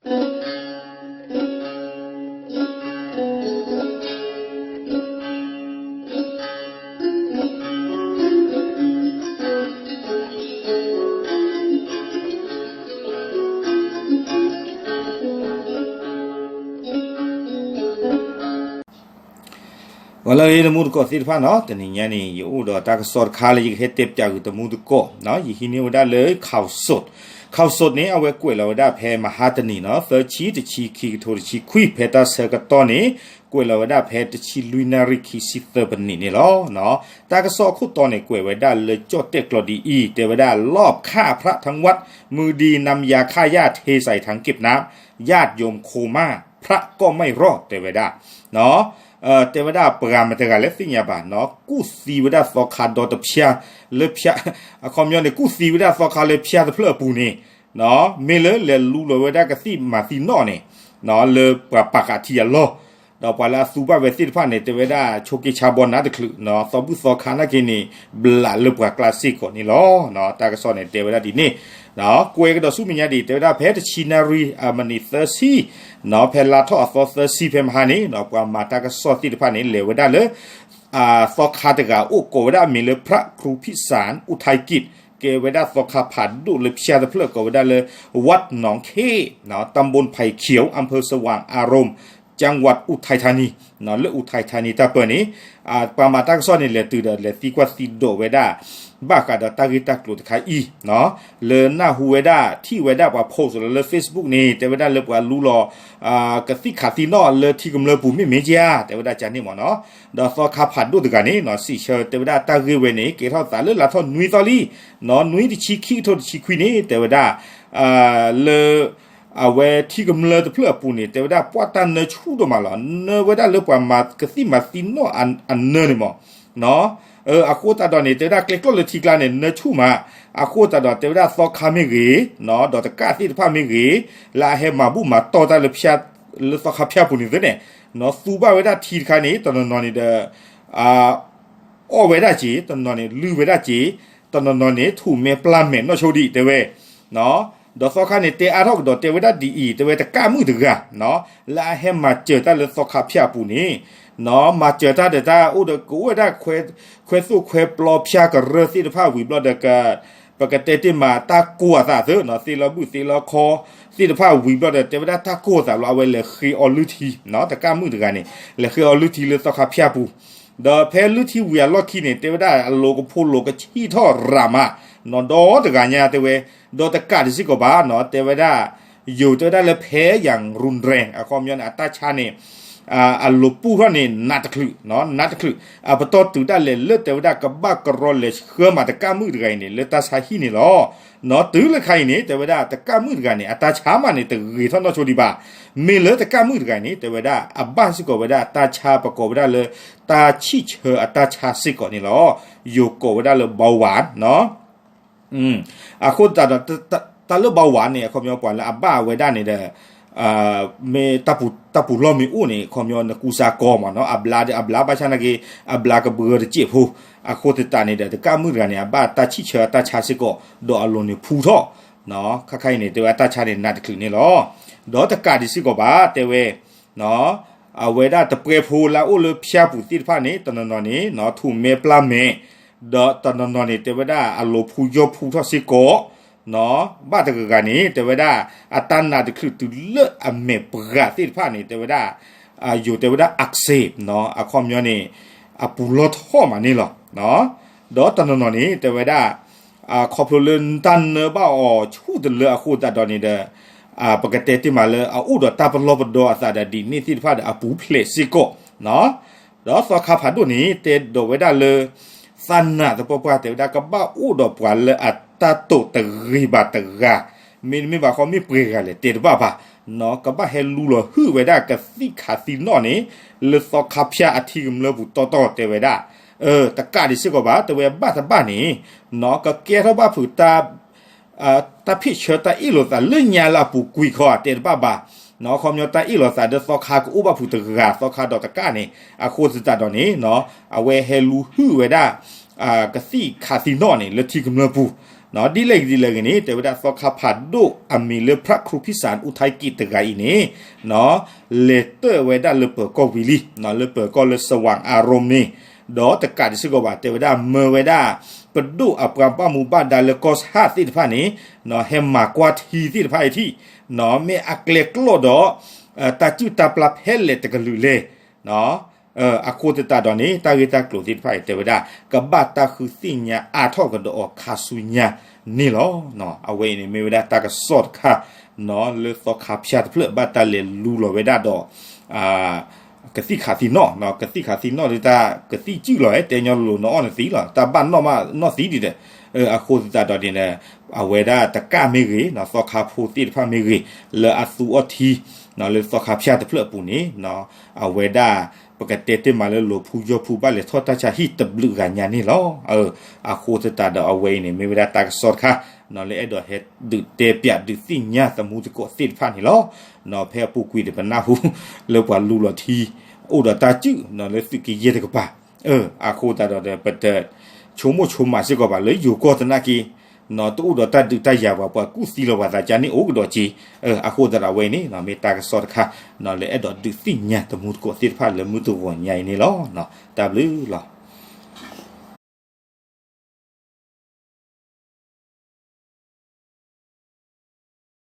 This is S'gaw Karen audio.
ဂီၤလၢအဂ့ၤ တမူတကိးသ့ၣ်တဖၣ်နီၤ, တနံၤညါန့ၣ် ယအိၣ်ဒီးတၢ်ကစီၣ်တခါလၢယကဟဲတဲပၠးဂုာ်တမူတကိး, ယဟံးန့ၢ်ဝဲဒၣ်လၢ ข่าวสด, ข่าวสด န့ၣ် အဝဲကွဲးလီၤဝဲဒၣ်ဖဲမဟါတနံၤနီၤ, သၢဆံ, တဆံခံ, ကထိတဆံခွံ, ဖဲတၢ်ဆၢကတီၢ်န့ၣ် ကွဲးလီၤဝဲဒၣ်ဖဲတဆံလွံၢ်နၣ်ရံၣ်ခံဆံသၢပနံးန့ၣ်လီၤ. တၢ်ကစီၣ်အခိၣ်တီန့ၣ် ကွဲးဝဲဒၣ်လၢကၠီၣ်တဲၣ်ကျီဒ်အံၤ, တဲဝဲဒၣ် ลอบฆ่าพระทั้งวัด มือดีนำยาฆ่าหญ้าเทใส่ถังเก็บน้ำ ญาติโยมโคม่า พระก็ไม่รอด တဲဝဲဒၣ် တဲဝဲဒၣ်ပှၤမတၤတဂၤလဲၣ်သ့ၣ်ညါဘၣ်နီၤ, ကူၣ်သံဝဲဒၣ်သီခါဒီတဖၠါလၢဖၠါ, အခီပညီန့ၣ် ကူၣ်သံဝဲဒၣ်သီခါလၢဖၠါတဖျၢၣ်အပူၤန့ၣ်, မ့ၢ်လၢလဲၤလူလီၤဝဲဒၣ်ကသံၣ်မၤသံနီၣ်န့ၣ်, လၢပှၤပာ်ဃာ်ထံအလီၢ်, ဒီးပှၤလၢအသူဘၣ်ဝဲသ့ၣ်တဖၣ်န့ၣ် တဲဝဲဒၣ်ဆိးက့ဆါဘီနးတချုး, သီဘူၣ်သီခါနာ်က့န့ၣ် ဘျးလၢပှၤကျါစ့ၢ်ကီးန့ၣ်လီၤ. တၢ်ကစီၣ်န့ၣ် တဲဝဲဒၣ်ဒ်န့ၣ် ကွဲးကဒီးဆူမဲာ်ညါဒ်အံၤ တဲဝဲဒၣ်ဖဲတဆံနၣ်ရံၣ် မံးနံးသၢဆံ, ဖဲလါထီၣ်အသီသၢဆံဖဲမဟါန့ၣ် ပှၤမၤတၢ်ကစီၣ်သ့ၣ်တဖၣ်န့ၣ် လဲၤဝဲဒၣ်လၢ သီခါတဂၤအိၣ်ကိးဝဲဒၣ်အမံၤလၢ พระครูพิสารอุทัยกิจ ကဲဝဲဒၣ်သီခါဖးဒိၣ်လၢဖၠါတဖျၢၣ်ကိးဝဲဒၣ်လၢ วัดหนองเข้ ตำบลไผ่เขียว อำเภอสว่างอารมณ์ จังหวัดอุทัยธานี လၢ อุทัยธานี တၢ်ပၢန့ၣ် ပှၤမၤတၢ်ကစီၣ်န့ၣ် လဲၤတုၤဒီးလဲၤသံကွၢ်သံဒိးဝဲဒၣ် ဘၣ်ဃးဒီးတၢ်ဂ့ၢ်တၢ်ကျိၤတခါအံၤ လၢနၢ်ဟူဝဲဒၣ် ထံၣ်ဝဲဒၣ်ပှၤ post လီၤလၢ Facebook န့ၣ် တဲဝဲဒၣ်လၢပှၤလူလီၤ ကသံၣ်ခးသံၣ်နီၣ်လၢထံကမျၢၢ်ပူၤမ့ၢ်မ့ၢ်ဧါ တဲဝဲဒၣ်ကန့ၣ်မ့ၢ်နီၤ, ဒီးသီခါဖးဒိၣ်တဂၤန့ၣ် စံးဆၢတဲဝဲဒၣ်တၢ်ဂ့ၢ်ဝဲန့ၣ် ကဲထီၣ်သးလၢလါထီၣ်နွံသီလံ, နွံတဆံခံကထိတဆံခွံန့ၣ် တဲဝဲဒၣ် လၢ အဝဲထံကမျၢၢ်တဖျၢၣ်အပူၤန့ၣ် တဲဝဲဒၣ်ပှၢ်တၢ်နၢဆူၣ်ဒိၣ်မးလီၤ. နၢဝဲဒၣ်လၢပှၤမၤကသံၣ်မၤသံၣ်နီၣ်အနၢန့ၣ်မ့ၢ် အဃိသတးဒီးန့ၣ် တဲဝဲဒၣ်ကျဲကျီၢ်လၢထံကျါန့ၣ် နၢဆူၣ်မး, အဃိသတးဒီးတဲဝဲဒၣ်သီခါမ့ၢ်ဂ့ၤ, ဒီးတကၣ်သ့ၣ်တဖၣ်မ့ၢ်ဂ့ၤ, လၢအဟဲမၤဘူၣ်မၤတီၢ်တၢ်လၢ လၢသီခါဖၠါပူၤန့ၣ်သ့န့ၣ်, သူဘၣ်ဝဲဒၣ်ထံတခါန့ၣ် တနီၤနီၤန့ၣ်ဒီး အီၣ်ဝဲဒၣ်က့ၤ, တနီၤနီၤန့ၣ် လုၢ်ဝဲဒၣ်က့ၤ, တနီၤနီၤန့ၣ် ထူၣ်မဲပျၢ်မဲာ်နီၣ်ဆိဒံး တဲဝဲ ဒီးသီခါန့ၣ် တဲအါထီၣ်ကဒီးတဲဝဲဒၣ်ဒ်အံၤ, တဲဝဲတကၣ်မုၣ်တဂၤ လၢအဟဲမၤစၢၤတၢ်လၢသီခါဖၠါအပူၤန့ၣ်, မၤစၢၤတၢ်ဒီးတၢ်အိၣ်ဒီးကအိၣ်ဝဲဒၣ် ခွဲသိၣ်ခွဲပျီဖၠါကရၢၢ်သ့ၣ်တဖၣ်ဝံၤဘျီဒီး ပကတဲတ့ၢ်မးတၢ်ကိၢ်အသးသ့နီၤ, သ့လီၤဘုၣ်သ့လီၤခီသ့ၣ်တဖၣ်ဝံၤဘျီဒီး တဲဝဲဒၣ်တၢ်ကိၢ်အသးဘျီ အဝဲလဲၤဃ့အီလုၢ်ထံ, တကၣ်မုၣ်တဂၤန့ၣ် လဲၤဃ့အီလုၢ်ထံလၢသီခါဖၠါပူၤ, ဒီးဖဲလုၢ်ထံဝံၤအလီၢ်ခံန့ၣ် တဲဝဲဒၣ်အလိၤကဖိးလိၤကဆံၣ်ထီၣ်ရၤမး, နီၢ်ဒီတဂၤညါတဲဝဲ, ဒီးတကးဒံးစ့ၢ်ကီးဘၣ်နီၤ, တဲဝဲဒၣ် ယိၤတဲဝဲဒၣ်လၢဖဲယၤရူၢ်ရဲၣ် အခီပညီန့ၣ် အတၢ်ဆါန့ၣ် အလိၤပူၢ်ထီၣ်န့ၣ် နးတချုး, နးတချုး, အပတီၢ်တုၤဒၣ်လဲာ်လၢတဲဝဲဒၣ် ကဘၣ်ကရီလဲၤဆှၢမးတကၣ်မုၣ်တဂၤအံၤန့ၣ် လၢတၢ်ဆါဟံၣ်န့ၣ်လီၤ. နီၢ်တုၤလၢခါအံၤန့ၣ် တဲဝဲဒၣ်တကၣ်မုၣ်တဂၤန့ၣ် အတၢ်ဆါမးန့ၣ် တဂ့ၤထီၣ်နီၢ်ဆိဒံးဘၣ်. မ့ၢ်လၢတကၣ်မုၣ်တဂၤအံၤန့ၣ် တဲဝဲဒၣ် အဘၣ်စ့ၢ်ကီးဝဲဒၣ်တၢ်ဆါပကိးဝဲဒၣ်လၢ တၢ်ဆံၣ်ဆၢအတၢ်ဆါစ့ၢ်ကီးန့ၣ်လီၤ. ယိၤကိးဝဲဒၣ်လၢ เบาหวาน နီၤ အဃိသတးဒီး တၢ်လၢ เบาหวาน န့ၣ် အခီပညီပှၤလၢအဘၣ်ဝဲဒၣ်န့ၣ်ဒီး မ့ၢ်တၢ်ပူၤလီၢ်မ့ၢ်အိၣ်န့ၣ် အခီပညီနကူစါကီမးနီၤ, အဘျါဒီးအဘျါဘၣ်ဆၣ်နာ်က့ အဘျါကဘှၢတစဲးဖိ, အဃိသတးန့ၣ်ဒီး တကၣ်မုၣ်တဂၤန့ၣ် အဘၣ်တၢ်ဆံၣ်ဆၢအတၢ်ဆါစ့ၢ်ကီး ဒီးအလိၤန့ၣ်ဖူထီၣ်, ခါခါအံၤန့ၣ် တဲဝဲအတၢ်ဆါန့ၣ်နးတချုးန့ၣ်လီၤ. ဒီးတကးဒံးစ့ၢ်ကီးဘၣ် တဲဝဲ အဝဲဒၣ်တပှဲဖိလၢအအိၣ်လၢဖၠါပူၤသ့ၣ်တဖၣ်န့ၣ် တနီၤနီၤန့ၣ် ထူၣ်မဲပျၢ်မဲာ်, ဒီးတနီၤနီၤန့ၣ် တဲဝဲဒၣ်အလိၤဖူယီၢ်ဖူထီၣ်စ့ၢ်ကီး, ဘၣ်တဂၤဂၤန့ၣ် တဲဝဲဒၣ် အတၢ်နးတချုးတုၤလၢအမဲာ်ပှၤသ့ၣ်တဖၣ်န့ၣ် တဲဝဲဒၣ် ယိၤတဲဝဲဒၣ် อักเสบ အခီပညီန့ၣ် အပူၤလီၢ်ထီၣ်မးန့ၣ်လီၤ. ဒီးတနီၤနီၤန့ၣ် တဲဝဲဒၣ် ခီဖျိလၢတၢ်နၢဘၣ်အီၤဆူၣ်တလၢအဃိသတးဒီးန့ၣ်ဒီး ပကတဲတ့ၢ်မးလၢအအိၣ်ဒီးတၢ်ပလီၢ်ပဒီအသးဒီးဒ်န့ၣ်သ့ၣ်တဖၣ်ဒီးအပူၤဖျဲးစ့ၢ်ကီး, ဒီးသီခါဖးဒိၣ်န့ၣ် တဲဒီးဝဲဒၣ်လၢ သးနးသပှၢ်ပှၢ် တဲဝဲဒၣ်ကဘၣ်အိၣ်ဒီးပှၤလၢအတၢ်တိာ်တဂ့ၤဘၣ်တဂၤ, မ့တမ့ၢ်ဘၣ်ဃီမ့ၢ်ပှဲၤဂၤလဲၣ်တဲတဘၣ်ဘၣ်, ကဘၣ်ဟဲလူလီၤဟုၣ်ဝဲဒၣ်ကသံၣ်ခးသံၣ်နီၣ်န့ၣ် လၢသီခါဖၠါအထံကမျၢၢ်ပူၤတီတီတဲဝဲဒၣ်, တကးဒံးစ့ၢ်ကီးဘၣ် တဲဝဲဘၣ်တဘၣ်န့ၣ် ကကဲထီၣ်ဘၣ်ဖုး တၢ်ဖ့ၣ်ဆၢတၢ်အ့ၣ်လိာ်သးလၢညါလၢအပူၤကွံာ်ခီတဲတဘၣ်ဘၣ်, အခီပညီတၢ်အ့ၣ်လိာ်သးဒီးသီခါကအိၣ်ဘၣ်ဖုးတဂၤ သီခါဒီးတကးန့ၣ် အဃိသတးဒီးန့ၣ် အဝဲဟဲလူဟုၣ်ဝဲဒၣ် ကသံၣ်ခးသံၣ်နီၣ်န့ၣ် လၢထံကမျၢၢ်ပူၤ, ဒ်လဲၣ်ဂ့ၤဒ်လဲၣ်ဂ့ၤန့ၣ် တဲဝဲဒၣ်သီခါဖးဒိၣ်အမံၤလၢ พระครูพิสารอุทัยกิจ တဂၤအံၤန့ၣ် လဲၤတၢၣ်ဝဲဒၣ်လၢပၢၤကီၢ်ဝံၤလံ, လၢပၢၤကီၢ်လၢစဝၤအၤရိမ့ၤ, ဒီးတကးဒံးစ့ၢ်ကီးဘၣ် တဲဝဲဒၣ်မၢဝဲဒၣ် ပဒိၣ်အပှၤဘၣ်မူဘၣ်ဒါလၢကီၢ်ဆၣ်သ့ၣ်တဖၣ်န့ၣ် ဟဲမၤကွၢ်ထံသ့ၣ်တဖၣ်အံၤထံၣ်, မ့ၢ်အကျဲကျီၢ်ဒီး တၢ်စုၣ်တၢ်ပျၢ်ဖဲလဲၣ်တကလုာ်လဲၣ် အဃိသတးဒီးန့ၣ် တၢ်ဂ့ၢ်တၢ်ကျိၤသ့ၣ်တဖၣ်အံၤ တဲဝဲဒၣ် ကဘၣ်တၢ်ဃုသ့ၣ်ညါအါထီၣ်ကဒီးအီၤခါဆူညါန့ၣ်လီၤ. အဝဲအံၤန့ၣ်မ့ၢ်ဝဲဒၣ်တၢ်ကစီၣ်တခါ လၢသီခါဖၠါတဖျၢၣ် ဘၣ်တၢ်လဲၤလူလီၤဝဲဒၣ်ဒီး ကသံၣ်ခးသံနီၣ်, ကသံၣ်ခးသံနီၣ်ဒီး တၢ်ကသံၣ်စုၣ်လီၤ တဲညီလိၤလိၤ နအီၣ်နသံလီၤ တၢ်ဘၣ်နီၣ်မးနီၣ်သံဒံးဒီး အဃိသတးဒီးန့ၣ် အဝဲဒၣ်တကးမ့ၢ်ဂ့ၤ သီခါဖိသ့ၣ်တဖၣ်မ့ၢ်ဂ့ၤ လၢအသူအီၣ်ထံ လၢသီခါဖၠါတဖျၢၣ်အပူၤန့ၣ် အဝဲဒၣ် ပကတဲတ့ၢ်မးလၢ လီၤဖူယီၢ်ဖူ ဘၣ်လဲၤထီၣ်တၢ်ဆါဟံၣ်တဘျုးဂၤညါန့ၣ်လီၤ. အဃိသတးဒီးအဝဲအံၤန့ၣ် မ့ၢ်ဝဲဒၣ်တၢ်ကစီၣ်တခါ လၢအဲၣ်ဒိးဟဲဒုးတဲပၠးဒုးသ့ၣ်ညါသမူသကိးသ့ၣ်တဖၣ်န့ၣ်လီၤ. ဖဲအပူၤကွံာ်ဒီးပနၢ်ဟူ လၢပှၤလူလီၤထံ အိၣ်ဒီးတၢ်စုၣ် လၢသုးကယဲၢ်တကပၤ အဃိသတးဒီး ပတဆိကမိၣ်ဆိကမးစ့ၢ်ကီးဘၣ်လၢယိၤကီၢ်သနာ်က့ တအိၣ်ဒီးတၢ်ဒုးတၢ်ယၤဘၣ် ပှၤကူၣ်သံလီၤပှၤသးကါန့ၣ်အိၣ်ကဒီးက့ၤ, အဃိသတးဒီးအဝဲအံၤန့ၣ် မ့ၢ်တၢ်ကစီၣ်တခါ လၢအဲၣ်ဒိးဒုးသ့ၣ်ညါသမူသကိးသ့ၣ်တဖၣ်လၢမုၢ်တဂီၤညါအံၤန့ၣ်လီၤ. တၢ်ဘျုးလီၤ.